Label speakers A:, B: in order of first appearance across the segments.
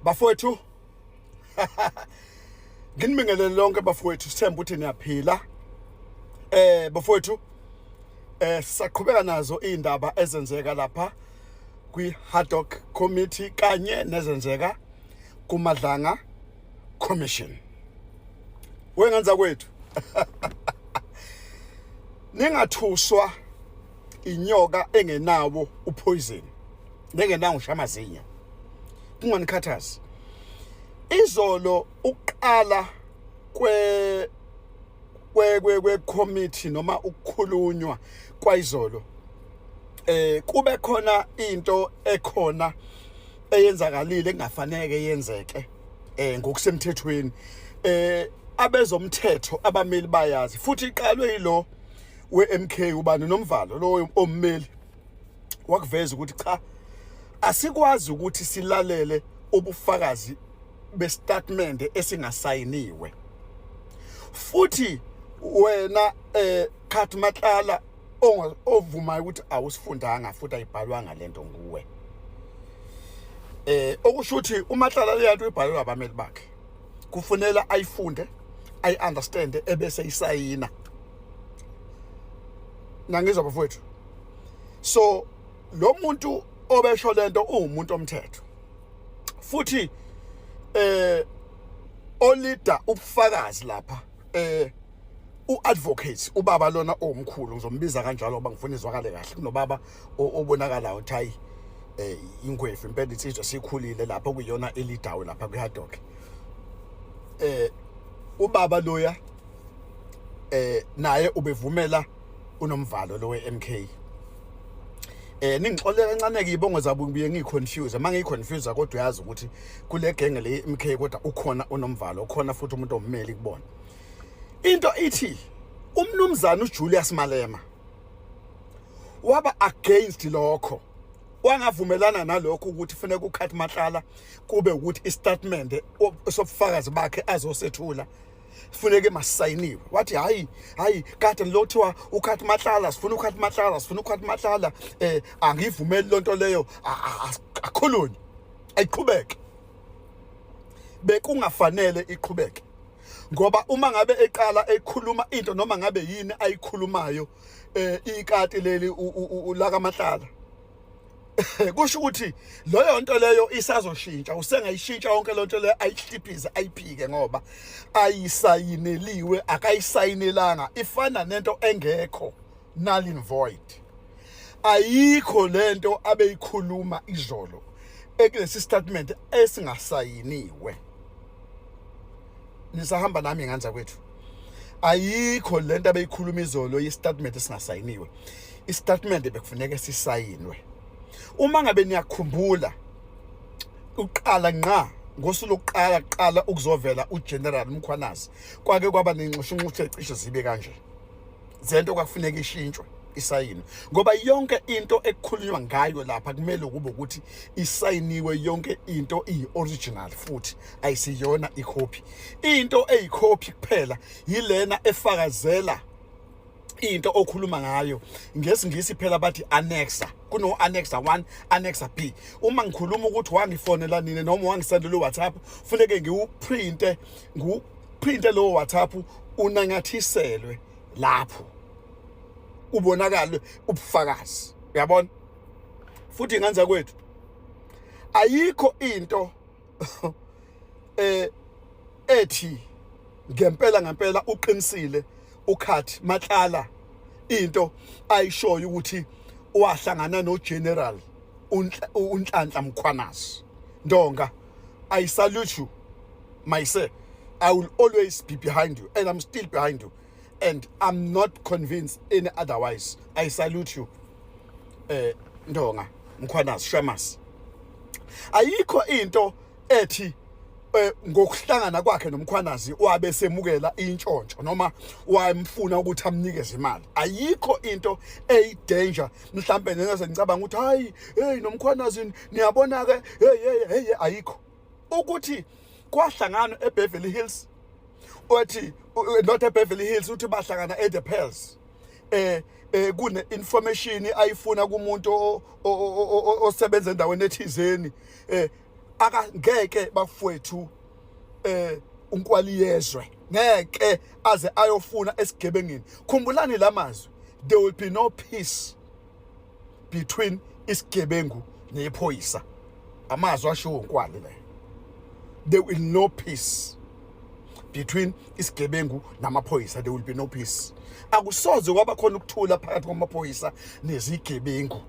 A: Bafowethu, nginibingelele lonke bafowethu, sithemba ukuthi niyaphila. Bafowethu, sisaqhubeka nazo izindaba ezenzeka lapha kwi Ad Hoc Committee kanye nezenzeka kuMadlanga Commission. Wenganza kwethu, ningathuswa inyoka engenawo upoison nengenawo ngisho amazinyo, kunganikhathazi. Izolo ukuqala kwe kwe kwe kwe committee noma ukukhulunywa kwayizolo, kube khona into ekhona eyenzakalile engafanele yenzeke ngokusemthethweni. Abezomthetho, abameli bayazi, futhi iqalwe yilo we-MK, ubani, Nomvalo lo ommeli, wakuveza ukuthi cha, asikwazi ukuthi silalele ubufakazi bestatement esingasayiniwe, futhi wena Cat Matlala ovumayo ukuthi awusifundanga futhi ayibhalwanga lento nguwe, okusho ukuthi uMatlala leyanto ibhalelwa abameli bakhe, kufunela ayifunde, ayi-understand, ebese isayina. Nangizwa bafowethu? So lo muntu obesho lento uwumuntu omthetho futhi olida ubufakazi lapha, uadvocate ubaba lona omkhulu, ngizombiza kanjalo ngoba ngifuna izwakale kahle, kunobaba obonakalayo ukuthi hayi, ingwefu impela, insizwa sikhulile lapho, kuyona elidawo lapha kwi-Ad Hoc. Ubaba loya naye ubevumela uNomvalo lo we-MK. Ningixolele kancane ke, ibongo zabo ngibuye ngiyiconfuse uma ngiyiconfuse, kodwa uyazi ukuthi kule genge le MK kodwa ukhona uNomvalo, ukhona futhi umuntu ommeli kubona. Into ithi umnumzana uJulius Malema waba against lokho, wangavumelana nalokho ukuthi kufuneka uCat Matlala kube ukuthi istatement sobufakazi bakhe azosethula funeke masayiniwe. Wathi hayi, hayi, kade lothiwa uCat Matlala, sifuna uCat Matlala, sifuna uCat Matlala, angivumeli lonto leyo, akhulunywe, ayiqhubeke. Bekungafanele iqhubeke, ngoba uma ngabe eqala ekhuluma into noma ngabe yini ayikhulumayo ikati leli la kaMatlala, kusho ukuthi leyo nto leyo isazoshintsha, usengayishintsha yonke le nto leyo, ayihliphize, ayiphike, ngoba ayisayineliwe, akayisayinelanga, ifana nento engekho, null and void. Ayikho lento abeyikhuluma izolo ekulesi statement esingasayiniwe. Nisahamba nami nganza kwethu? Ayikho lento abeyikhuluma izolo ye-statement esingasayiniwe. Istatement bekufuneka sisayinwe. Uma ngabe niyakhumbula, uqala nqa ngosuku lokuqala kuqala ukuzovela uGeneral Mkhwanazi, kwake kwaba nenxushunxushu ecishe zibe kanje zento kwakufuneka ishintshwe, isayinwe, ngoba yonke into ekukhulunywa ngayo lapha kumele kube ukuthi isayiniwe, yonke into iyi-original futhi ayisiyona ikhophi. Into eyikhophi kuphela yilena efakazela into okhuluma ngayo. NgesiNgisi phela bathi annexa, kuno annexa 1, annexa B. Uma ngikhuluma ukuthi wangifonela nini noma wangisendela uWhatsApp, funeke ngiwuprinte, ngiwuprinte lowo WhatsApp, unanyathiselwe lapho, ubonakale ubufakazi, uyabona? Futhi nganza kwethu, ayikho into ethi ngempela ngempela uqinisile uCat Matlala into ayishoyo ukuthi wahlangana no General uNhlanhla Mkhwanazi. Ndonga, I salute you, my sir. I will always be behind you and I'm still behind you and I'm not convinced any otherwise. I salute you, Ndonga Mkhwanazi Shamas. Ayikho into ethi ngokuhlangana kwakhe noMkhwanazi wabe semukela intshontsho noma wayemfuna ukuthi amnikeze imali. Ayikho into eyi danger. Mhlambe nengase ngicabanga ukuthi hayi, hey, noMkhwanazi niyabona ke, hey, hey, hey, ayikho ukuthi kwahlangana eBeverly Hills, othi not eBeverly Hills, uthi bahlangana eThe Pearls, kune information ayifuna kumuntu osebenza endaweni ethizeni. Akangeke bafowethu unkwaliyezwe ngeke aze ayofuna esigebengini. Khumbulani lamazwi, there will be no peace between isigebengu nephoyisa. Amazwi ashiwo uNkwali leyo. There will no peace between isigebengu namaphoyisa, there will be no peace. Akusoze kwaba khona ukuthula phakathi kwamaphoyisa nezigebengu.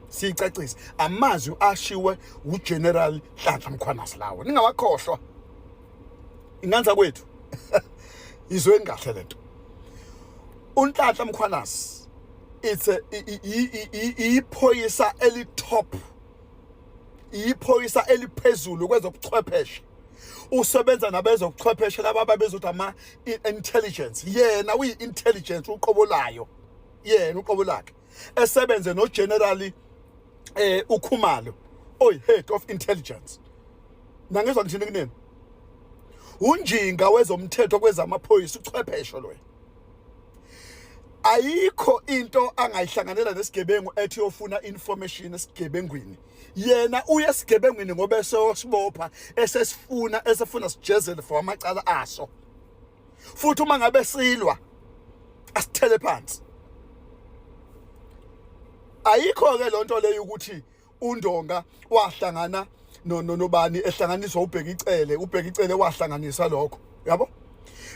A: Siyicacise amazwi ashiwe uGeneral Nhlanhla Mkhwanazi lawo, ningawakhohlwa. Inganza kwethu izweni kahle lento. uNhlanhla Mkhwanazi it's a iphoyisa eli top, iphoyisa eliphezulu kwezobuchwepheshe. Usebenza nabezobuchwepheshe laba ababezothi ama intelligence. Yena uyi intelligence uqobo layo, yena uqobo lakhe, esebenze no General uKhumalo oyi head of intelligence. Nangizwa ngithini kunini? Unjinga wezomthetho kwezamaphoyisa, uchwepheshe lo. Ayikho into angayihlanganela nesigebengu ethi yofuna information esigebengwini. Yena uye esigebengwini ngoba eseyosibopha, esesifuna, esefuna sijezele for amacala aso. Futhi uma ngabe silwa asithele phansi. Ayikho ke lonto leyo ukuthi uNdonga wahlangana nobani ehlanganiswa uBheki Cele, uBheki Cele wahlanganisa lokho, yabo.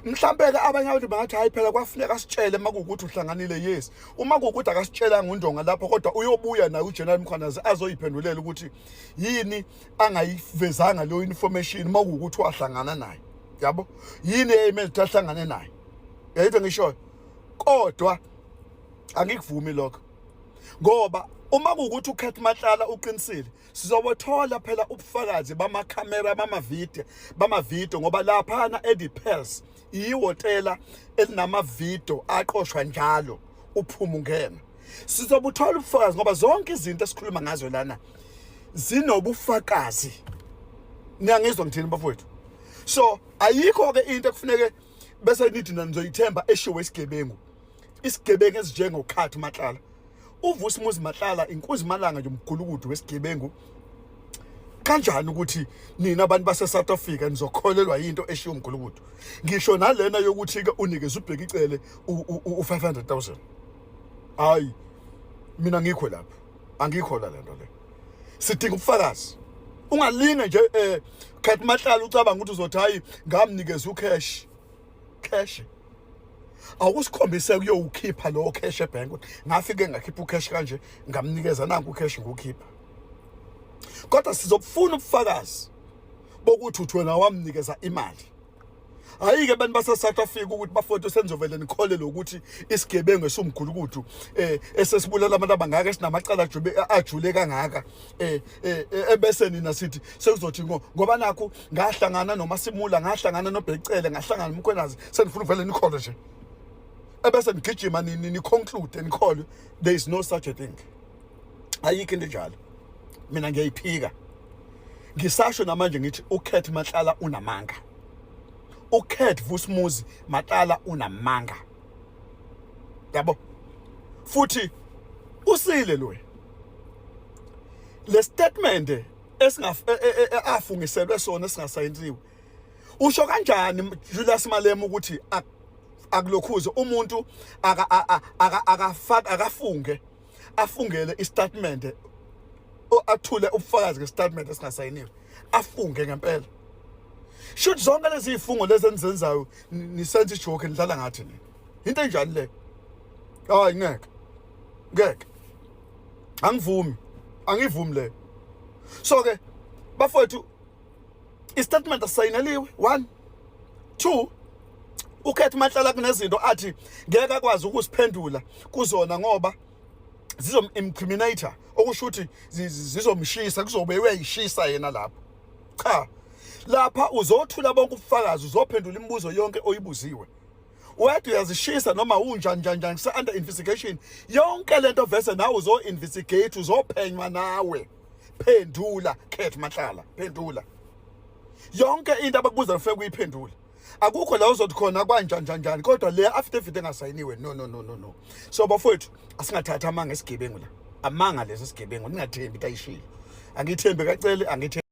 A: Mhlambe ke abanye abantu bangathi hayi phela kwafuneka sitshele makuwukuthi uhlanganile. Yes, uma kuwukuthi akasitshelanga uNdonga lapho, kodwa uyobuya naye uGeneral Mkhwanazi azoyiphendulela ukuthi yini angayivezanga leyo information makuwukuthi wahlangana naye, yabo. Yini eyimenza ukuthi ahlangane naye? Yayitho ngisho, kodwa angikuvumi lokho, ngoba uma kuwukuthi uCat Matlala uqinisile, sizobothola phela ubufakazi bamakhamera, bamavidiyo, ngoba laphana eDi Pels ihhotela elinamavidiyo aqoshwa njalo uphuma ungena. Sizobuthola ubufakazi ngoba zonke izinto esikhuluma ngazo lana zinobufakazi. Niyangizwa ngithini bafowethu? So ayikho ke into ekufuneke bese nithi nizoyithemba eshiwe isigebengu, isigebengu esinjengoCat Matlala, uVusimuzi Matlala, inkuzi malanga nje, umgulukudu wesigebengu. Kanjani ukuthi nina abantu base South Africa nizokholelwa into eshiwo umgulukudu, ngisho nalena yokuthi ke unikeze uBheki Cele u500,000? Hayi, mina ngikho lapho, angikho la lento le. Sidinga ubufakazi. Ungalinge nje Cat Matlala ucabanga ukuthi uzothi hayi ngamnikeza ucash cash. Awusikhombise kuyowukhipha lo cash ebank ukuthi ngafike ngakhipha ucash kanje, ngamnikeza nanku ucash ngukhipha. Kodwa sizobufuna ubufakazi bokuthi uthi wena wamnikeza imali. Hayi ke abantu base South Africa ukuthi bafowethu senzovele nikholele ukuthi isigebengu esumgulukudu esesibulala abantu abangaka, esinamacala ajube ajule kangaka, ebese nina sithi sekuzothi ngoba nakho ngahlangana noMasimula, ngahlangana noBheki Cele, ngahlangana noMkhwanazi, senifuna uvele nikhole nje ebese nigijima ni conclude nikholwe. There is no such a thing, ayikho into enjalo. Mina ngiyayiphika, ngisasho namanje ngithi uCat Matlala unamanga, uCat Vusimuzi Matlala unamanga, yabo. Futhi usile lo. Le statement esinga afungiselwe sona esingasayinziwe, usho kanjani Julius Malema ukuthi akulokhuze umuntu akafaka akafunge afungele istatement, athule ubufakazi ngestatement esingasayiniwe, afunge ngempela? Shoot, zonke lezi zifungo lezi enizenzayo nisenza ijoke, nidlala ngathi nina. Into enjani le? Hayi, ngeke, ngeke, angivumi, angivumi le. So ke bafowethu, istatement asayineliwe, 1 2 uCat Matlala kunezinto athi ngeke akwazi ukusiphendula kuzona ngoba zizom incriminator, okusho ukuthi zizomshisa, kuzobe uyayishisa yena lapho. Cha, lapha uzothula bonke ubufakazi, uzophendula imibuzo yonke oyibuziwe. Wethu uyazishisa noma unjani njani njani, se under investigation yonke lento vese nawe uzo investigate, uzophenywa nawe. Phendula Cat Matlala, phendula yonke into abakubuza, ufike uyiphendule. Akukho la uzothi khona kwanjani njani njani, kodwa le affidavit engasayiniwe, no, no, no, no, no. So bafowethu, asingathathi amanga esigebengu la, amanga lesi sigebengu. Ningathembi into ayishilo. Angithembi kaCele, angithembi.